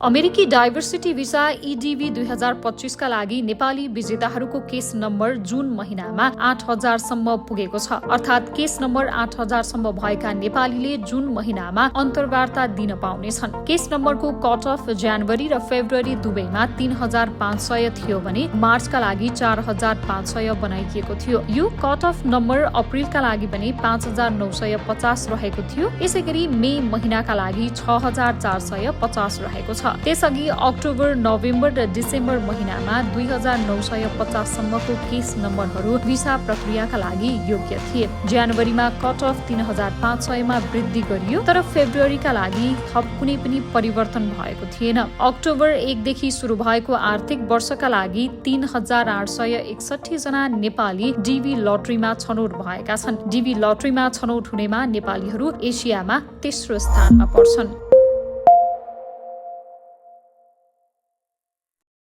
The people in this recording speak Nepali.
अमेरिकी डाइभर्सिटी भिसा EDV 2025 का लागि नेपाली विजेताहरूको केस नम्बर जुन महिनामा 8000 सम्म पुगेको छ। अर्थात् केस नम्बर 8000 सम्म भएका नेपालीले जुन महिनामा अन्तर्वार्ता दिन पाउनेछन्। केस नम्बरको कट अफ जनवरी र फेब्रुअरी दुवैमा 3500 थियो भने मार्चका लागि 4500 बनाइएको थियो। यो कट अफ नम्बर अप्रिलका लागि भने 5950 रहेको थियो। यसैगरी मे महिनाका लागि 6450 रहेको छ। त्यसअघि अक्टोबर, नोभेम्बर र डिसेम्बर महिनामा 2950 सम्मको केस नम्बरहरू भिसा प्रक्रियाका लागि योग्य थिए। जनवरीमा कट अफ 3500 मा वृद्धि गरियो, तर फेब्रुअरीका लागि थप कुनै पनि परिवर्तन भएको थिएन। अक्टोबर 1 देखि सुरु भएको आर्थिक वर्षका लागि 3861 जना नेपाली DV लटरीमा छनौट भएका छन्। DV लटरीमा छनौट हुनेमा नेपालीहरू एसियामा तेस्रो स्थानमा पर्छन्।